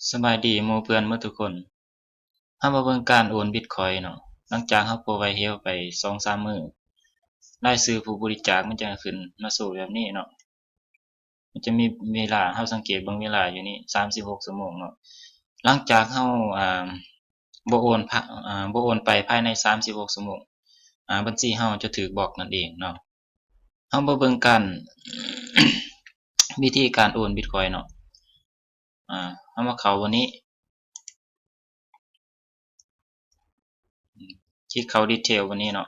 ສະບາຍດີໝູ່ເພື່ອນໝົດທຸກຄົນ. ເຮົາມາເບິ່ງການໂອນບິດຄອຍເນາະ. ຫຼັງຈາກເຮົາໂປຣໄວເຮວໄປສອງສາມມື້, ລາຍຊື່ຜູ້ບໍລິຈາກມັນຈະຂຶ້ນມາໂຊແບບນີ້ເນາະ. ມັນຈະມີເວລາ, ເຮົາສັງເກດເບິ່ງເວລາຢູ່ນີ້ ສາມສິບຫົກຊົ່ວໂມງເນາະ. ຫຼັງຈາກເຮົາ ອ່າ ບໍ່ໂອນພະ ອ່າ ບໍ່ໂອນໄປພາຍໃນສາມສິບຫົກຊົ່ວໂມງ, ອ່າ ບັນຊີເຮົາຈະຖືກບລັອກນັ້ນເອງເນາະ. ເຮົາມາເບິ່ງການ ວິທີການໂອນບິດຄອຍເນາະ. ອ່າ ເຮົາມາເຂົ້າບ່ອນນີ້ ຄລິກເຂົ້າດີເທວບ່ອນນີ້ເນາະ.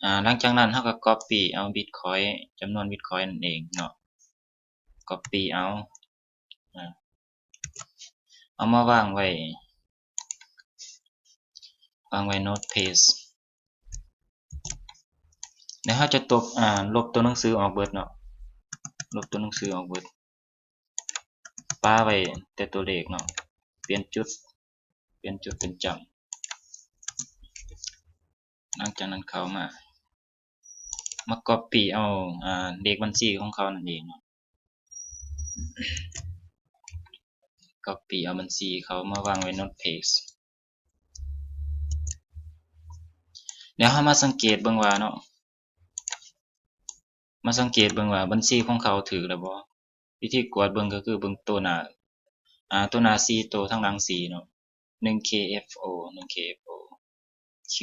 ອ່າ ຫຼັງຈາກນັ້ນເຮົາກໍກັອບປີ້ເອົາບິດຄອຍ ຈຳນວນບິດຄອຍນັ້ນເອງເນາະ, ກັອບປີ້ເອົາ ອ່າ ເອົາມາວາງໄວ້ ວາງໄວ້ໂນ້ດເພຈ ແລ້ວເຮົາຈະຕົບ ອ່າ ລົບຕົວໜັງສືອອກເບິດເນາະ, ລົບຕົວໜັງສືອອກເບິດ. ປະໄວ້ແຕ່ຕົວເລກເນາະ, ປ່ຽນຈຸດ ປ່ຽນຈຸດເປັນຈ້ຳ. ຫຼັງຈາກນັ້ນເຂົ້າມາ ມາກັອບປີ້ເອົາ ອ່າ ເລກບັນຊີຂອງເຂົານັ້ນເອງເນາະ, ກັອບປີ້ເອົາບັນຊີເຂົາມາວາງໄວ້ໂນ້ດເພຈ. ແລ້ວເຮົາມາສັງເກດເບິ່ງວ່າເນາະ, ມາສັງເກດເບິ່ງວ່າບັນຊີຂອງເຂົາຖືກແລ້ວບໍ່? ວິທີກວດເບິ່ງກໍຄືເບິ່ງໂຕໜ້າ ອ່າ ໂຕໜ້າສີ່ໂຕ, ທາງຫຼັງສີ່ເນາະ, ໜຶ່ງ K F O ໜຶ່ງ K F O Q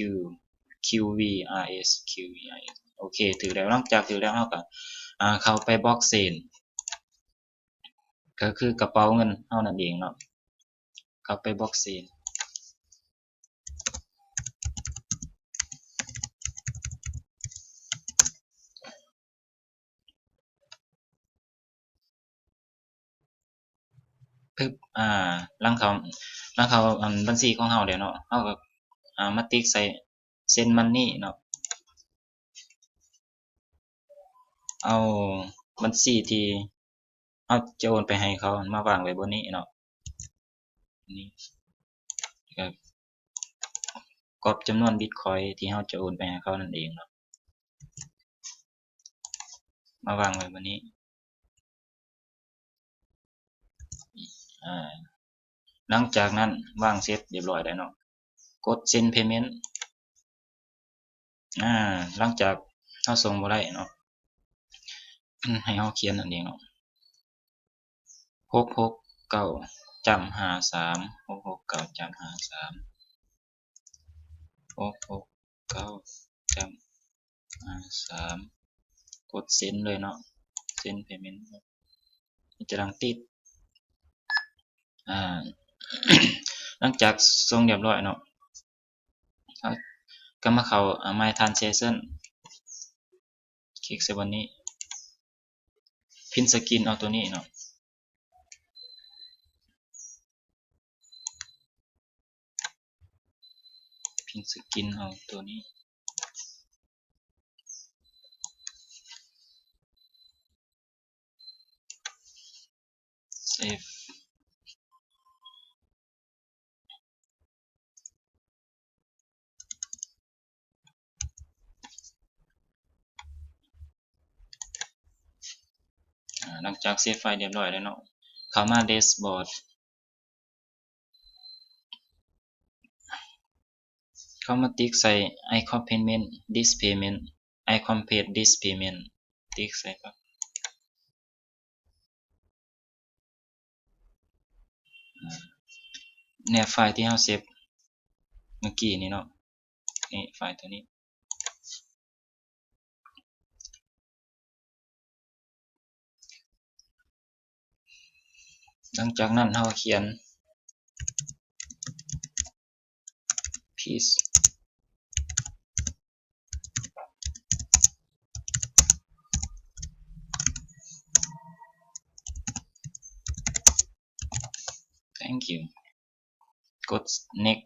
Q V R S Q V R S ໂອເຄ ຖືກແລ້ວ. ຫຼັງຈາກຖືກແລ້ວ ເຮົາກໍ ອ່າ ເຂົ້າໄປບລັອກເຊນ ກໍຄືກະເປົາເງິນເຮົານັ້ນເອງເນາະ, ເຂົ້າໄປບລັອກເຊນ. ປຶບ ອ່າ ຫຼັງເຂົ້າ ຫຼັງເຂົ້າ ອັນ ບັນຊີຂອງເຮົາແລ້ວເນາະ, ເຮົາກໍ ອ່າ ມາຕິກໃສ່ Send Money ເນາະ. ເອົາບັນຊີທີ່ເຮົາຈະໂອນໄປໃຫ້ເຂົາມາວາງໄວ້ບ່ອນນີ້ເນາະ, ນີ້ ກໍກັອບຈຳນວນບິດຄອຍທີ່ເຮົາຈະໂອນໄປໃຫ້ເຂົານັ້ນເອງເນາະ, ມາວາງໄວ້ບ່ອນນີ້. ອ່າ ຫຼັງຈາກນັ້ນວາງເສັດຮຽບຮ້ອຍແລ້ວເນາະ, ກົດ Send Payment. ອ່າ ຫຼັງຈາກເຮົາສົ່ງບໍ່ໄດ້ເນາະ, ໃຫ້ເຮົາຂຽນອັນນີ້ເນາະ, ຫົກຫົກເກົ້າຈ້ຳຫ້າສາມ ຫົກຫົກເກົ້າຈ້ຳຫ້າສາມ ຫົກຫົກເກົ້າຈ້ຳຫ້າສາມ ກົດ Send ເລີຍເນາະ, Send Payment ຈະດັງຕິດ. ອ່າ ຫຼັງຈາກສົ່ງຮຽບຮ້ອຍເນາະ, ເຮົາກໍມາເຂົ້າ My Transaction ຄລິກໃສ່ບ່ອນນີ້ Print Screen ເອົາຕົວນີ້ເນາະ, Print Screen ເອົາຕົວນີ້. Save. ອ່າ ຫຼັງຈາກເຊຟໄຟລ໌ຮຽບຮ້ອຍແລ້ວເນາະ, ເຂົ້າມາແດັຊບອດ. ເຂົ້າມາຕິກໃສ່ I complete this payment, I complete this payment ຕິກໃສ່ປັບ ແນບໄຟລ໌ທີ່ເຮົາເຊບເມື່ອກີ້ນີ້ເນາະ, ນີ້ ໄຟລ໌ຕົວນີ້. ຫຼັງຈາກນັ້ນເຮົາຂຽນ Please. Thank you. ກົດ Next.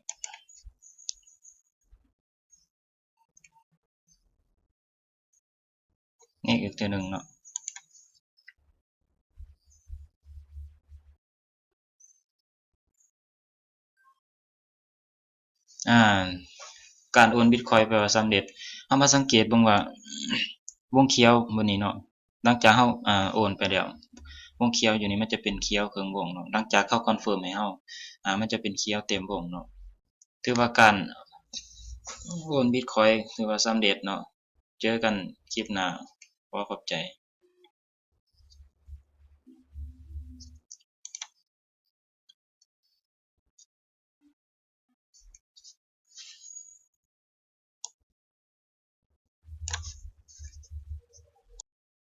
Next ອີກເທື່ອໜຶ່ງເນາະ. ອ່າ ການໂອນບິດຄອຍແປວ່າສຳເລັດ. ເຮົາມາສັງເກດເບິ່ງວ່າວົງຂຽວບາດນີ້ເນາະ, ຫຼັງຈາກເຮົາ ອ່າ ໂອນໄປແລ້ວ, ວົງຂຽວຢູ່ນີ້ມັນຈະເປັນຂຽວເຄິ່ງວົງເນາະ ຫຼັງຈາກເຂົາຄອນເຟີມໃຫ້ເຮົາ ອາ ມັນຈະເປັນຂຽວເຕັມວົງເນາະ. ຖືວ່າການໂອນ Bitcoin ຖືວ່າສຳເລັດເນາະ. ເຈີກັນຄລິບໜ້າ. ຂໍຂອບໃຈ.